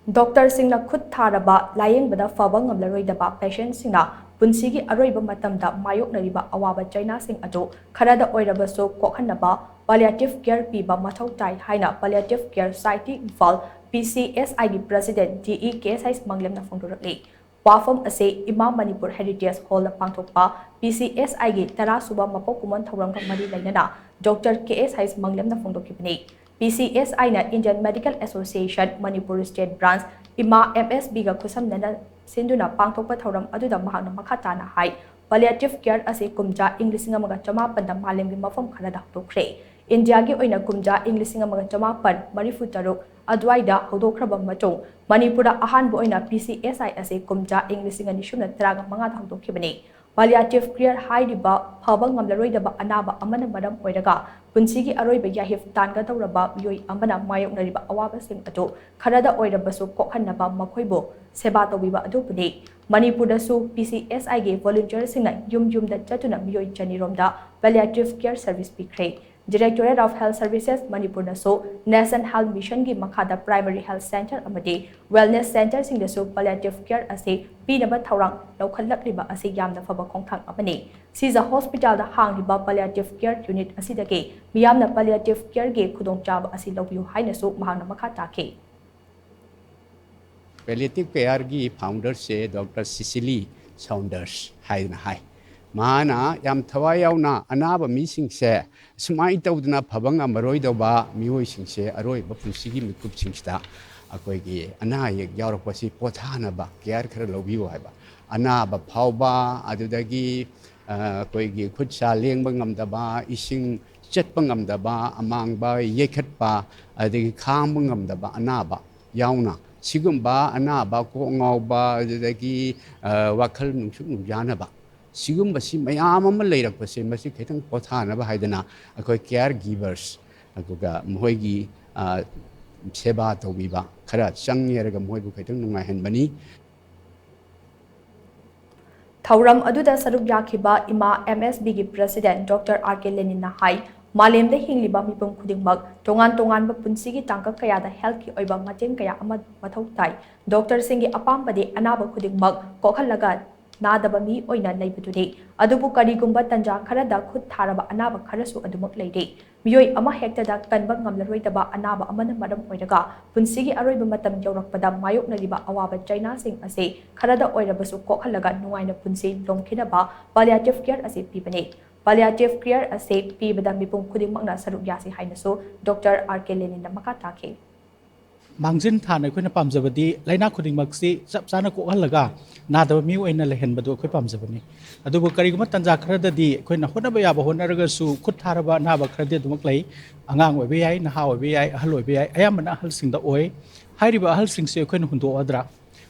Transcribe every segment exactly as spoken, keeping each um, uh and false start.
ꯗꯣꯛꯇꯔꯁꯤꯡꯅ ꯈꯨꯠ ꯊꯥꯔꯕ ꯂꯥꯌꯦꯡꯕꯗ ꯐꯕ ꯉꯝꯂꯔꯣꯏꯗꯕ ꯄꯦꯁꯦꯟꯠꯁꯤꯡꯅ ꯄꯨꯟꯁꯤꯒꯤ ꯑꯔꯣꯏꯕ ꯃꯇꯝꯗ ꯃꯥꯌꯣꯛꯅꯔꯤꯕ ꯑꯋꯥꯕ ꯆꯩꯅꯥꯁꯤꯡ ꯑꯗꯨ ꯈꯔꯗ ꯑꯣꯏꯔꯕꯁꯨ ꯀꯣꯛꯍꯟꯅꯕ palliative care ꯄꯤꯕ ꯃꯊꯧ ꯇꯥꯏ ꯍꯥꯏꯅ Palliative Care Society Imphal, P C S I ꯒꯤ president D E K S H ꯃꯪꯂꯦꯝꯅ ꯐꯣꯡꯗꯣꯔꯛꯂꯤ꯫ ꯋꯥꯐꯝ ꯑꯁꯤ ꯏꯃꯥ ꯃꯅꯤꯄꯨꯔ Heritage Hall ꯗ ꯄꯥꯡꯊꯣꯛꯄ P C S I ꯒꯤ ꯇꯔꯥ ꯁꯨꯕ ꯃꯄꯣꯛ ꯀꯨꯝꯑꯣꯟ ꯊꯧꯔꯝꯒ ꯃꯔꯤ ꯂꯩꯅꯅ Doctor K S H ꯃꯪꯂꯦꯝꯅ ꯐꯣꯡꯗꯣꯛꯈꯤꯕꯅꯤ꯫ P C S I ꯅ Indian Medical Association Manipur State Branch, ꯏꯃꯥ M S B ꯒ ꯈꯨꯠꯁꯝꯅꯅ ꯁꯤꯟꯗꯨꯅ ꯄꯥꯡꯊꯣꯛꯄ ꯊꯧꯔꯝ ꯑꯗꯨꯗ ꯃꯍꯥꯛꯅ ꯃꯈꯥ ꯇꯥꯅ ꯍꯥꯏ, palliative care ꯑꯁꯤ ꯀꯨꯝꯖꯥ ꯏꯪ ꯂꯤꯁꯤꯡ ꯑꯃꯒ ꯆꯃꯥꯄꯟꯗ ꯃꯥꯂꯦꯝꯒꯤ ꯃꯐꯝ ꯈꯔꯗ ꯍꯧꯗꯣꯛꯈ꯭ꯔꯦ꯫ ꯏꯟꯗꯤꯌꯥꯒꯤ ꯑꯣꯏꯅ ꯀꯨꯝꯖꯥ ꯏꯪ ꯂꯤꯁꯤꯡ ꯑꯃꯒ ꯆꯃꯥꯄꯟ ꯃꯔꯤꯐꯨ ꯇꯔꯨꯛ ꯑꯗꯨꯋꯥꯏꯗ ꯍꯧꯗꯣꯛꯈ꯭ꯔꯕ ꯃꯇꯨꯡ, ꯃꯅꯤꯄꯨꯔꯗ ꯑꯍꯥꯟꯕ ꯑꯣꯏꯅ P C S I ꯑꯁꯤ ꯀꯨꯝꯖꯥ ꯏꯪ ꯂꯤꯁꯤꯡ ꯑꯅꯤ ꯁꯨꯞꯅ ꯇꯔꯥꯃꯉꯥꯗ ꯍꯧꯗꯣꯛꯈꯤꯕꯅꯤ꯫ Palliative care ꯍꯥꯏꯔꯤꯕ ꯐꯕ ꯉꯝꯂꯔꯣꯏꯗꯕ ꯑꯅꯥꯕ ꯑꯃꯅ ꯃꯔꯝ ꯑꯣꯏꯔꯒ ꯄꯨꯟꯁꯤꯒꯤ ꯑꯔꯣꯏꯕ ꯌꯥꯍꯤꯞ ꯇꯥꯟꯒꯗꯧꯔꯕ ꯃꯤꯑꯣꯏ ꯑꯃꯅ ꯃꯥꯌꯣꯛꯅꯔꯤꯕ ꯑꯋꯥꯕꯁꯤꯡ ꯑꯗꯨ ꯈꯔꯗ ꯑꯣꯏꯔꯕꯁꯨ ꯀꯣꯛꯍꯟꯅꯕ ꯃꯈꯣꯏꯕꯨ ꯁꯦꯕꯥ ꯇꯧꯕꯤꯕ ꯑꯗꯨꯕꯨꯅꯤ꯫ ꯃꯅꯤꯄꯨꯔꯗꯁꯨ P C S I ꯒꯤ volunteer ꯁꯤꯡꯅ ꯌꯨꯝ ꯌꯨꯝꯗ ꯆꯠꯇꯨꯅ ꯃꯤꯑꯣꯏ ꯆꯅꯤꯔꯣꯝꯗ palliative care service ꯄꯤꯈ꯭ꯔꯦ꯫ Directorate of Health Services ꯃꯅꯤꯄꯨꯔꯅꯁꯨ National Health Mission ꯒꯤ ꯃꯈꯥꯗ primary health centre ꯑꯃꯗꯤ wellness centre ꯁꯤꯡꯗꯁꯨ palliative care ꯑꯁꯤ ꯄꯤꯅꯕ ꯊꯧꯔꯥꯡ ꯂꯧꯈꯠꯂꯛꯂꯤꯕ ꯑꯁꯤ ꯌꯥꯝꯅ ꯐꯕ ꯈꯣꯡꯊꯥꯡ ꯑꯃꯅꯤ꯫ ꯁꯤꯖ hospital ꯗ ꯍꯥꯡꯂꯤꯕ palliative care unit ꯑꯁꯤꯗꯒꯤ ꯃꯤꯌꯥꯝꯅ palliative care ꯒꯤ ꯈꯨꯗꯣꯡꯆꯥꯕ ꯑꯁꯤ ꯂꯧꯕꯤꯌꯨ ꯍꯥꯏꯅꯁꯨ ꯃꯍꯥꯛꯅ ꯃꯈꯥ ꯇꯥꯈꯤ꯫ Palliative care ꯒꯤ founder ꯁꯦ Doctor Cicely Saunders ꯍꯥꯏꯗꯅ ꯍꯥꯏ꯫ ꯃꯍꯥꯛꯅ ꯌꯥꯝ ꯊꯋꯥꯏ ꯌꯥꯎꯅ ꯑꯅꯥꯕ ꯃꯤꯁꯤꯡꯁꯦ ꯁꯨꯃꯥꯏꯅ ꯇꯧꯗꯅ ꯐꯕ ꯉꯝꯃꯔꯣꯏꯗꯧꯕ ꯃꯤꯑꯣꯏꯁꯤꯡꯁꯦ ꯑꯔꯣꯏꯕ ꯄꯨꯟꯁꯤꯒꯤ ꯃꯤꯀꯨꯞꯁꯤꯡꯁꯤꯗ ꯑꯩꯈꯣꯏꯒꯤ ꯑꯅꯥ ꯑꯌꯦꯛ ꯌꯥꯎꯔꯛꯄꯁꯤ ꯄꯣꯊꯥꯅꯕ care ꯈꯔ ꯂꯧꯕꯤꯌꯨ ꯍꯥꯏꯕ꯫ ꯑꯅꯥꯕ ꯐꯥꯎꯕ, ꯑꯗꯨꯗꯒꯤ, ꯑ, ꯑꯩꯈꯣꯏꯒꯤ ꯈꯨꯠ ꯁꯥ ꯂꯦꯡꯕ ꯉꯝꯗꯕ, ꯏꯁꯤꯡ ꯆꯠꯄ ꯉꯝꯗꯕ, ꯑꯃꯥꯡꯕ, ꯌꯩꯈꯠꯄ, ꯑꯗꯒꯤ ꯈꯥꯡꯕ ꯉꯝꯗꯕ ꯑꯅꯥꯕ ꯌꯥꯎꯅ, ꯁꯤꯒꯨꯝꯕ ꯑꯅꯥꯕ, ꯀꯣꯛ ꯉꯥꯎꯕ, ꯑꯗꯨꯗꯒꯤ, ꯑ, ꯋꯥꯈꯜ ꯅꯨꯡꯁꯨꯛ ꯅꯨꯡꯖꯥꯅꯕ, ꯁꯤꯒꯨꯝꯕꯁꯤ ꯃꯌꯥꯝ ꯑꯃ ꯂꯩꯔꯛꯄꯁꯦ, ꯃꯁꯤ ꯈꯤꯇꯪ ꯄꯣꯊꯥꯅꯕ ꯍꯥꯏꯗꯅ ꯑꯩꯈꯣꯏ care givers, ꯑꯗꯨꯒ ꯃꯈꯣꯏꯒꯤ, ꯑ, ꯁꯦꯕꯥ ꯇꯧꯕꯤꯕ ꯈꯔ ꯆꯪꯉꯦ ꯍꯥꯏꯔꯒ ꯃꯈꯣꯏꯕꯨ ꯈꯤꯇꯪ ꯅꯨꯡꯉꯥꯏꯍꯟꯕꯅꯤ꯫ ꯊꯧꯔꯝ ꯑꯗꯨꯗ ꯁꯔꯨꯛ ꯌꯥꯈꯤꯕ ꯏꯃꯥ M S B ꯒꯤ president Doctor R K ꯂꯦꯅꯤꯟꯅ ꯍꯥꯏ, ꯃꯥꯂꯦꯝꯗ ꯍꯤꯡꯂꯤꯕ ꯃꯤꯄꯨꯝ ꯈꯨꯗꯤꯡꯃꯛ ꯇꯣꯉꯥꯟ ꯇꯣꯉꯥꯟꯕ ꯄꯨꯟꯁꯤꯒꯤ ꯇꯥꯡꯀꯛ ꯀꯌꯥꯗ ꯍꯦꯜꯊꯀꯤ ꯑꯣꯏꯕ ꯃꯇꯦꯡ ꯀꯌꯥ ꯑꯃ ꯃꯊꯧ ꯇꯥꯏ꯫ ꯗꯣꯛꯇꯔꯁꯤꯡꯒꯤ ꯑꯄꯥꯝꯕꯗꯤ ꯑꯅꯥꯕ ꯈꯨꯗꯤꯡꯃꯛ ꯀꯣꯛꯍꯜꯂꯒ ꯅꯥꯗꯕ ꯃꯤ ꯑꯣꯏꯅ ꯂꯩꯕꯗꯨꯅꯤ꯫ ꯑꯗꯨꯕꯨ ꯀꯔꯤꯒꯨꯝꯕ ꯇꯟꯖꯥ ꯈꯔꯗ ꯈꯨꯠ ꯊꯥꯔꯕ ꯑꯅꯥꯕ ꯈꯔꯁꯨ ꯑꯗꯨꯃꯛ ꯂꯩꯔꯤ꯫ ꯃꯤꯑꯣꯏ ꯑꯃꯍꯦꯛꯇꯗ ꯀꯟꯕ ꯉꯝꯂꯔꯣꯏꯗꯕ ꯑꯅꯥꯕ ꯑꯃꯅ ꯃꯔꯝ ꯑꯣꯏꯔꯒ ꯄꯨꯟꯁꯤꯒꯤ ꯑꯔꯣꯏꯕ ꯃꯇꯝ ꯌꯧꯔꯛꯄꯗ ꯃꯥꯌꯣꯛꯅꯔꯤꯕ ꯑꯋꯥꯕ ꯆꯩꯅꯥꯁꯤꯡ ꯑꯁꯤ ꯈꯔꯗ ꯑꯣꯏꯔꯕꯁꯨ ꯀꯣꯛꯍꯜꯂꯒ ꯅꯨꯡꯉꯥꯏꯅ ꯄꯨꯟꯁꯤ ꯂꯣꯝꯈꯤꯅꯕ palliative care ꯑꯁꯤ ꯄꯤꯕꯅꯤ꯫ Palliative care ꯑꯁꯤ ꯄꯤꯕꯗ ꯃꯤꯄꯨꯝ ꯈꯨꯗꯤꯡꯃꯛꯅ ꯁꯔꯨꯛ ꯌꯥꯁꯤ ꯍꯥꯏꯅꯁꯨ ꯗꯣꯛꯇꯔ ꯑꯥꯔ ꯀꯦ ꯂꯦꯅꯤꯟꯅ ꯃꯈꯥ ꯇꯥꯈꯤ꯫ ꯃꯥꯡꯖꯤꯟ ꯊꯥꯅ ꯑꯩꯈꯣꯏꯅ ꯄꯥꯝꯖꯕꯗꯤ ꯂꯥꯏꯅꯥ ꯈꯨꯗꯤꯡꯃꯛꯁꯤ ꯆꯞ ꯆꯥꯅ ꯀꯣꯛꯍꯜꯂꯒ ꯅꯥꯗꯕ ꯃꯤꯑꯣꯏ ꯑꯣꯏꯅ ꯂꯩꯍꯟꯕꯗꯨ ꯑꯩꯈꯣꯏ ꯄꯥꯝꯖꯕꯅꯤ꯫ ꯑꯗꯨꯕꯨ ꯀꯔꯤꯒꯨꯝꯕ ꯇꯥꯟꯖꯥ ꯈꯔꯗꯗꯤ ꯑꯩꯈꯣꯏꯅ ꯍꯣꯠꯅꯕ ꯌꯥꯕ ꯍꯣꯠꯅꯔꯒꯁꯨ ꯈꯨꯠ ꯊꯥꯔꯕ ꯑꯅꯥꯕ ꯈꯔꯗꯤ ꯑꯗꯨꯃꯛ ꯂꯩ꯫ ꯑꯉꯥꯡ ꯑꯣꯏꯕ ꯌꯥꯏ, ꯅꯍꯥ ꯑꯣꯏꯕ ꯌꯥꯏ, ꯑꯍꯜ ꯑꯣꯏꯕ ꯌꯥꯏ, ꯑꯌꯥꯝꯕꯅ ꯑꯍꯜꯁꯤꯡꯗ ꯑꯣꯏ꯫ ꯍꯥꯏꯔꯤꯕ ꯑꯍꯜꯁꯤꯡꯁꯤ ꯑꯩꯈꯣꯏꯅ ꯍꯨꯟꯗꯣꯛꯑꯗ꯭ꯔꯥ?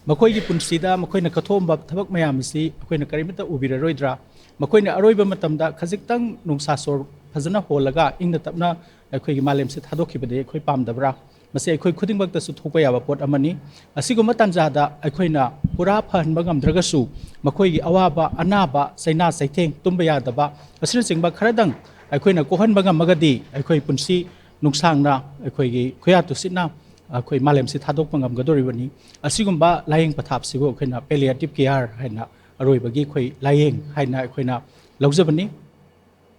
ꯃꯈꯣꯏꯒꯤ ꯄꯨꯟꯁꯤꯗ ꯃꯈꯣꯏꯅ ꯀꯠꯊꯣꯛꯑꯝꯕ ꯊꯕꯛ ꯃꯌꯥꯝ ꯑꯁꯤ ꯑꯩꯈꯣꯏꯅ ꯀꯔꯤꯃꯠꯇ ꯎꯕꯤꯔꯔꯣꯏꯗ꯭ꯔꯥ? ꯃꯈꯣꯏꯅ ꯑꯔꯣꯏꯕ ꯃꯇꯝꯗ ꯈꯖꯤꯛꯇꯪ ꯅꯨꯡꯁꯥ ꯁꯣꯔ ꯐꯖꯅ ꯍꯣꯜꯂꯒ ꯏꯪꯅ ꯇꯞꯅ ꯑꯩꯈꯣꯏꯒꯤ ꯃꯥꯂꯦꯝꯁꯦ ꯊꯥꯗꯣꯛꯈꯤꯕꯗꯤ ꯑꯩꯈꯣꯏ ꯄꯥꯝꯗꯕ꯭ꯔꯥ? ꯃꯁꯤ ꯑꯩꯈꯣꯏ ꯈꯨꯗꯤꯡꯃꯛꯇꯁꯨ ꯊꯣꯛꯄ ꯌꯥꯕ ꯄꯣꯠ ꯑꯃꯅꯤ꯫ ꯑꯁꯤꯒꯨꯝꯕ ꯇꯥꯟꯖꯥꯗ ꯑꯩꯈꯣꯏꯅ ꯄꯨꯔꯥ ꯐꯍꯟꯕ ꯉꯝꯗ꯭ꯔꯒꯁꯨ ꯃꯈꯣꯏꯒꯤ ꯑꯋꯥꯕ, ꯑꯅꯥꯕ, ꯆꯩꯅꯥ ꯆꯩꯊꯦꯡ, ꯇꯨꯝꯕ ꯌꯥꯗꯕ ꯑꯁꯤꯅꯆꯤꯡꯕ ꯈꯔꯗꯪ ꯑꯩꯈꯣꯏꯅ ꯀꯣꯛꯍꯟꯕ ꯉꯝꯃꯒꯗꯤ ꯑꯩꯈꯣꯏ ꯄꯨꯟꯁꯤ ꯅꯨꯡꯁꯥꯡꯅ ꯑꯩꯈꯣꯏꯒꯤ ꯈꯨꯌꯥ ꯇꯨꯁꯤꯠꯅ ꯑꯩꯈꯣꯏ ꯃꯥꯂꯦꯝꯁꯤ ꯊꯥꯗꯣꯛꯄ ꯉꯝꯒꯗꯧꯔꯤꯕꯅꯤ꯫ ꯑꯁꯤꯒꯨꯝꯕ ꯂꯥꯏꯌꯦꯡ ꯄꯊꯥꯞꯁꯤꯕꯨ ꯑꯩꯈꯣꯏꯅ palliative care ꯍꯥꯏꯅ ꯑꯔꯣꯏꯕꯒꯤ ꯑꯩꯈꯣꯏ ꯂꯥꯏꯌꯦꯡ ꯍꯥꯏꯅ ꯑꯩꯈꯣꯏꯅ ꯂꯧꯖꯕꯅꯤ꯫